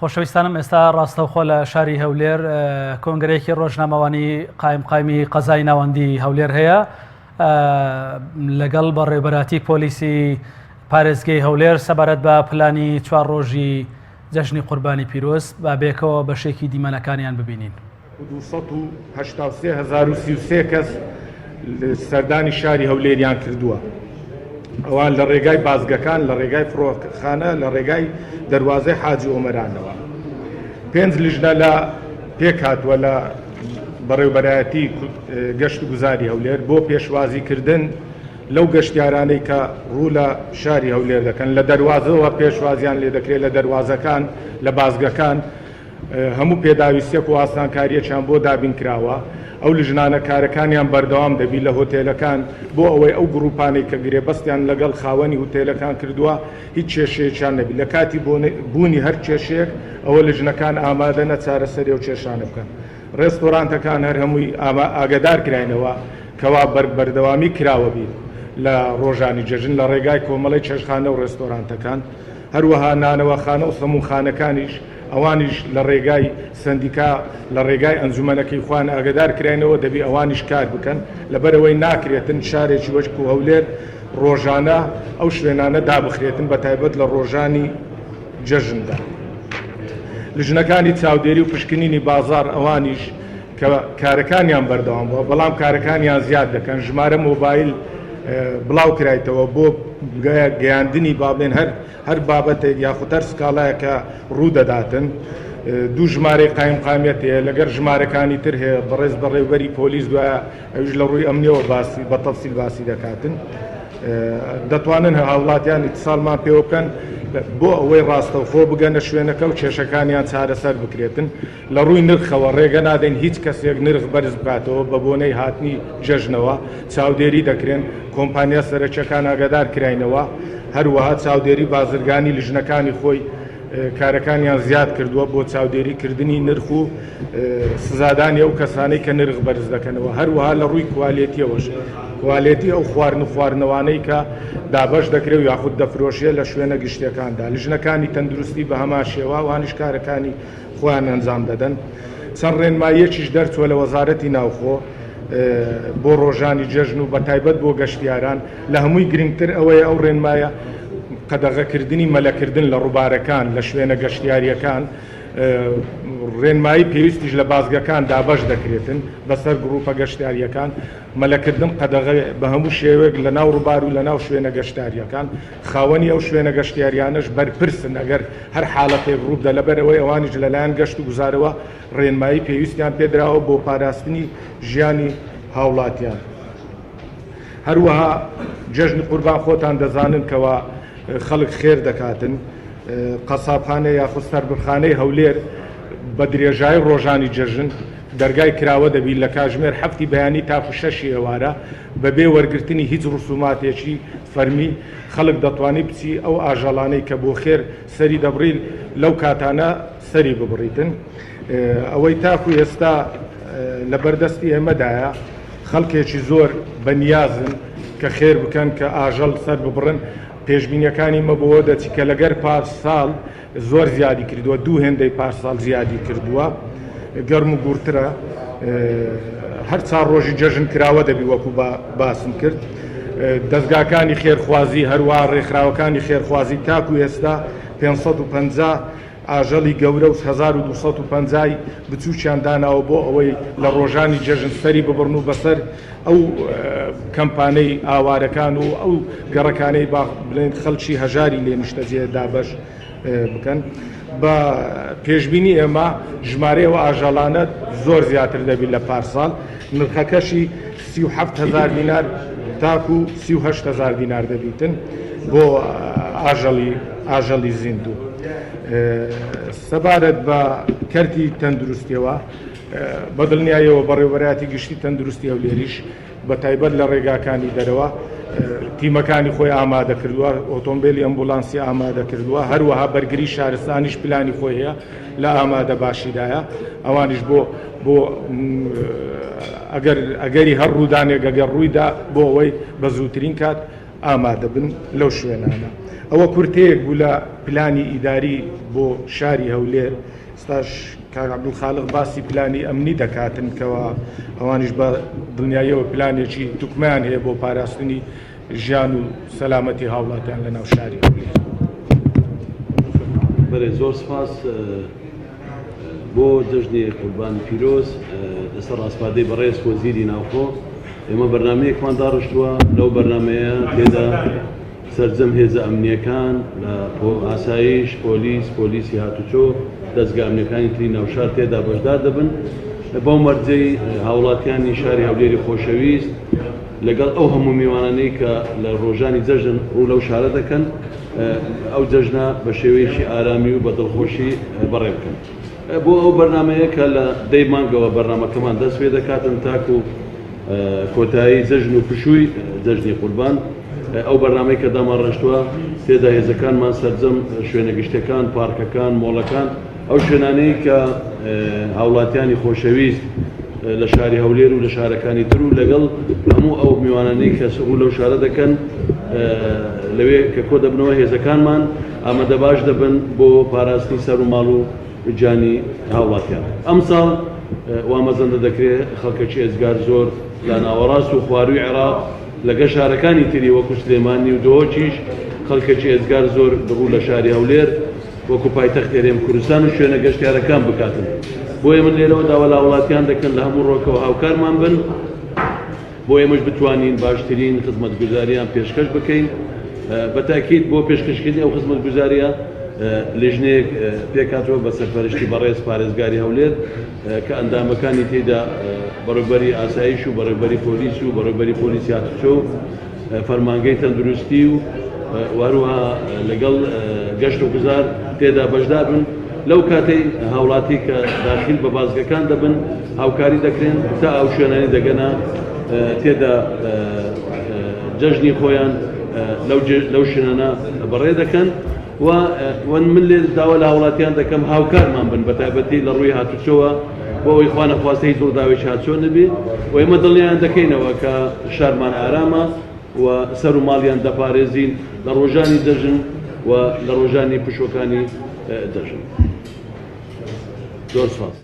خۆشەویستانم ئێستا ڕاستەوخۆ لە شاری هەولێر کۆنگرەیەکی ڕۆژنامەوانی قایمقامی قەزای ناوەندی هەولێر هەیە لەگەڵ بەڕێوبەراتی پۆلیسی پارێزگەی هەولێر سەبارەت بە پلانی چوار ڕۆژی جەژنی قوربانی پیرۆز با بێکەوە بەشێکی دیمەنەکانیان ببینین. 283,033 کەس سەردانی شاری هەولێریان کردووە. ئەوان لە ڕێگای بازگەکان، لە ڕێگای فڕۆکەخانە، لە ڕێگای دەروازەی حاجی ئۆمەرانەوە. پێنج لیژنە لە پێکهاتووە لە بەڕێوبەرایەتی گەشت و گوزاری هەولێر بۆ پێشوازیکردن لەو گەشتیارانەی کە ڕوو لە شاری هەولێر دەکەن، لە دەروازەوە پێشوازیان لێ دەکرێت، لە دەروازەکان، لە بازگەکان هەموو پێداویستیەک و ئاسانکاریەکیان بۆ دابین کراوە، ئەو لژنانە کارەکانیان بەردەوام دەبی لە هۆتێلەکان بۆ ئەوەی ئەو گڕوپانەی کە گرێبەستیان لەگەڵ خاوەنی هوتێلەکان کردووە هیچ کێشەیەکیان نەبی، لە کاتی بوونی هەر کێشەیەک ئەوە لژنەکان ئامادەنە چارەسەری ئەو کێشانە بکەن. ڕێستۆرانتەکان هەر هەمووی ئاگەدار کراینەوە کەوا بەردەوامی کراوە بیت لە ڕۆژانی جەژن لە ڕێگای کۆمەڵەی چێشتخانە و ڕێستۆرانتەکان، هەروەها نانەواخانە و سەموونخانەکانیش ئەوانیش لە ڕێگای سەندیکا لە ڕێگای ئەنجومەنەکەی خۆیان ئاگەدار کراینەوە دەبی ئەوانیش کار بکەن لەبەرئەوەی ناکرێتن شارێکی وەکو هەولێر ڕۆژانە ئەو شوێنانە دابخرێتن بەتایبەت لە ڕۆژانی جەژندا. لیژنەکانی چاودێری و پشکنینی بازاڕ ئەوانیش کە کارەکانیان بەردەوام بووە بەڵام کارەکانیان زیاد دەکەن ژمارە مۆبایل بڵاو کرایتەوە بۆ گەیاندنی با بڵێن هەر هەر بابەتێک یاخود هەر سکاڵایەک کە ڕوو دەداتن دوو ژمارەی قایمقامیەت هەیە لەگەر ژمارەکانی تر هەیە بەڕێز بەڕێوبەری پۆلیس دوایە ئەویش لە ڕووی ئەمنیەوە باسی بە تەفسیل باسی دەکاتن. دەتوانن هاوڵاتیان ئیتساڵمان پێوە بکەن بۆ ئەوەی ڕاستەوخۆ بگەنە شوێنەکە و کێشەکانیان چارەسەر بکرێتن. لە ڕووی نرخەوە ڕێگە نادەین هیچ کەسێک نرخ بەرز بکاتەوە بە بۆنەی هاتنی جەژنەوە چاودێری دەکرێن، کۆمپانیا سەرەکیەکان ئاگادار کراینەوە، هەروەها چاودێری بازرگانی لیژنەکانی خۆی کارەکانیان زیاد کردووە بۆ چاودێری کردنی نرخ و سزادانی ئەو کەسانەی کە نرخ بەرز دەکەنەوە، هەروەها لە ڕووی کوالێتیەوەش کوالێتی ئەو خواردن و خواردنەوانەی کە دابەش دەکرێت و یاخود دەفرۆشرێت لە شوێنە گشتیەکاندا، لیژنەکانی تەندروستی بە هەمان شێوە ئەوانیش کارەکانی خۆیان ئەنجام دەدەن. چەند ڕێنماییەکیش دەرچووە لە وەزارەتی ناوخۆ بۆ ڕۆژانی جەژن و بەتایبەت بۆ گەشتیاران، لە هەمووی گرنگتر ئەوەیە ئەو ڕێنمایە قەدەغەکردنی مەلەکردن لە ڕووبارەکان لە شوێنە گەشتیارییەکان، ڕێنمایی پێویستیش لە بازگەکان دابەش دەکرێتن بەسەر گڕوپە گەشتیارییەکان، مەلەکردن قەدەغەیە بە هەموو شێوەیەک لە ناو ڕووبار و لە ناو شوێنە گەشتارییەکان، خاوەنی ئەو شوێنە گەشتیاریانەش بەرپرسن ئەگەر هەر حاڵەتێک ڕووبدا لەبەرئەوەی ئەوانیش لەلایەن گەشت و گوزارەوە ڕێنمایی پێویستیان پێدراوە بۆ پاراستنی ژیانی هاوڵاتیان. هەروەها جەژنی قوربان خۆتان دەزانن کەوا خەڵک خێر دەکاتن، قەسابخانە یاخود سەربڕخانەی هەولێر بە درێژایی ڕۆژانی جەژن دەرگای کراوە دەبی لە کاژمێر حەفتی بەیانی تاکو شەشی ئێوارە بەبێ وەرگرتنی هیچ ڕسوماتێکی فەرمی خەڵک دەتوانی بچی ئەو ئاژەڵانەی کە بۆ خێر سەری دەبڕی لەو کاتانە سەری ببڕیتن. ئەوەی تاکو ئێستا لەبەردەستی ئێمەدایە خەڵکێکی زۆر بە نیازن کە خێر بکەن کە ئاژەڵ سەر ببڕن پێشبینیەکانی مە بۆوە دەچی کە لەگەر پار ساڵ زۆر زیادی کردووە دوو هێندەی پار ساڵ زیادی کردووە گەرم و گوڕترە هەر چار ڕۆژی جەژن کراوە دەبی وەکو باسم کرد دەستگاکانی خێرخوازی هەروە ڕێکخراوەکانی خێرخوازی تاکو ئێستا 550 ئاژەڵی گەورە و 1250 ی بچووکیان داناوە بۆ ئەوەی لە ڕۆژانی جەژن سەری ببڕن و بەسەر ئەو کەمپانەی ئاوارەکان و ئەو گەڕەکانەی با بڵێن خەڵکی هەژاری لێ نیشتەجێ دابەش بکەن. بە پێشبینی ئێمە ژمارەی ئەو ئاژەڵانە زۆر زیاتر دەبیت لە پارساڵ، نرخەکەشی 37 هەزار دینار تاکو 38 هەزار دینار دەبیتن بۆ ئاژەڵی ئاژەڵی زیندوو. سەبارەت بە کەرتی تەندروستیەوە بە دڵنیاییەوە بەڕێوەبەرایەتی گشتی تەندروستی هەولێریش بە تایبەت لە ڕێگاکانی دەرەوە تیمەکانی خۆی ئامادە کردووە، ئۆتۆمبیلی ئەمبولانسی ئامادە کردووە، هەروەها بەرگری شارستانیش پلانی خۆی هەیە لە ئامادە باشیدایە، ئەوانیش بۆ بۆ ئەگەر ئەگەری هەر ڕوودانێک ئەگەر ڕوویدا بۆ ئەوەی بە زووترین کات. ئامادەبن لەو شوێنانە. ئەوە کورتەیەک بوو لە پلانی ئیداری بۆ شاری هەولێر. ئێستاش کاک عەبدولخالق باسی پلانی ئەمنی دەکاتن کەوا ئەوانیش بە دڵنیاییەوە پلانێکی توکمەیان هەیە بۆ پاراستنی ژیان و سەلامەتی هاوڵاتیان لە ناو شاری هەولێر. بەرێ زۆر سپاس بۆ جەژنی قوربانی پیرۆز لەسەر ڕاسپاردەی بەڕێز وەزیری ناوخۆ ئێمە بەرنامەیەکمان داڕشتووە لەو بەرنامەیە تێدا سەرجەم هێزە ئەمنییەکان لە ئاسایش، پۆلیس، پۆلیسی هاتوچۆ، دەزگا ئەمنییەکانی تری ناوشار تێدا بەشدار دەبن، بەو مەرجەی هاوڵاتیانی شاری هەولێری خۆشەویست لەگەڵ ئەو هەموو میوانانەی کە لە ڕۆژانی جەژن ڕوو لەو شارە دەکەن ئەو جەژنە بە شێوەیەکی ئارامی و بە دڵخۆشی بەڕێ بکەن. بۆ ئەو بەرنامەیە کە لە دەی مانگەوە بەرنامەکەمان دەست پێ دەکاتن تاکو کۆتایی جەژن و پشووی جەژنی قوربان ئەو بەرنامەی کە دامانڕێژتووە تێدا هێزەکانمان سەرجەم شوێنە گشتەکان، پارکەکان، مۆڵەکان، ئەو شوێنانەی کە هاوڵاتیانی خۆشەویست لە شاری هەولێر و لە شارەکانی تر و لەگەڵ هەموو ئەو میوانانەی کە ڕوو لەو شارە دەکەن لەوێ کە کۆ دەبنەوە هێزەکانمان ئامادەباش دەبن بۆ پاراستنی سەر و ماڵ و گیانی هاوڵاتیان. ئەمساڵ وا مەزەندە دەکرێت خەڵکەکی ئێجگار زۆر لە ناوەڕاست و خوارووی عێراق لەگەڵ شارەکانی تری وەکو سلێمانی و دهۆکیش خەڵکەکی ئێجگار زۆر ڕوو لە شاری هەولێر وەکو پایتەختی هەرێم کوردستان و شوێنە گەشتیارەکان بکاتن. بۆیە من لێرەوە داوا لە هاوڵاتیان دەکەن لە هەموو ڕووەکەوە هاوکارمان بن. بۆ ئێمەش بتوانین باشترین خزمەتگوزاریان پێشکەش بکەین، بە تاکید بۆ پێشکەشکردنی ئەو خزمەتگوزاریە لیژنەیەک پێکهاتووە بە سەرپەرشتی بەڕێز پارێزگاری هەولێر کە ئەندامەکانی تێدا بەڕێوبەری ئاسایش و بەڕێوبەری پۆلیس و بەڕێوبەری پۆلیسی هاتوچۆ و فەرمانگەی تەندروستی و هەروەها لەگەڵ گەشت و گوزار تێدا بەشدار بن. لەو کاتەی هاوڵاتی کە داخیل بە بازگەکان دەبن هاوکاری دەکرێن تا ئەو شوێنانی دەگەنە تێدا جەژنی خۆیان لەو شوێنانە بەڕێ دەکەن و من لێ داوا لە هاوڵاتیان دەکەم هاوکارمان بن بە تایبەتی لە ڕووی هاتوچۆوە بۆ ئەوەی خوا نەخواستە هیچ ڕووداوێکی هاتوچۆ نەبێ و ئێمە دڵنیایان دەکەینەوە کە شارمان ئارامە و سەر و ماڵیان دەپارێزین لە ڕۆژانی جەژن و لە ڕۆژانی پشووەکانی جەژن. زۆر سپاس.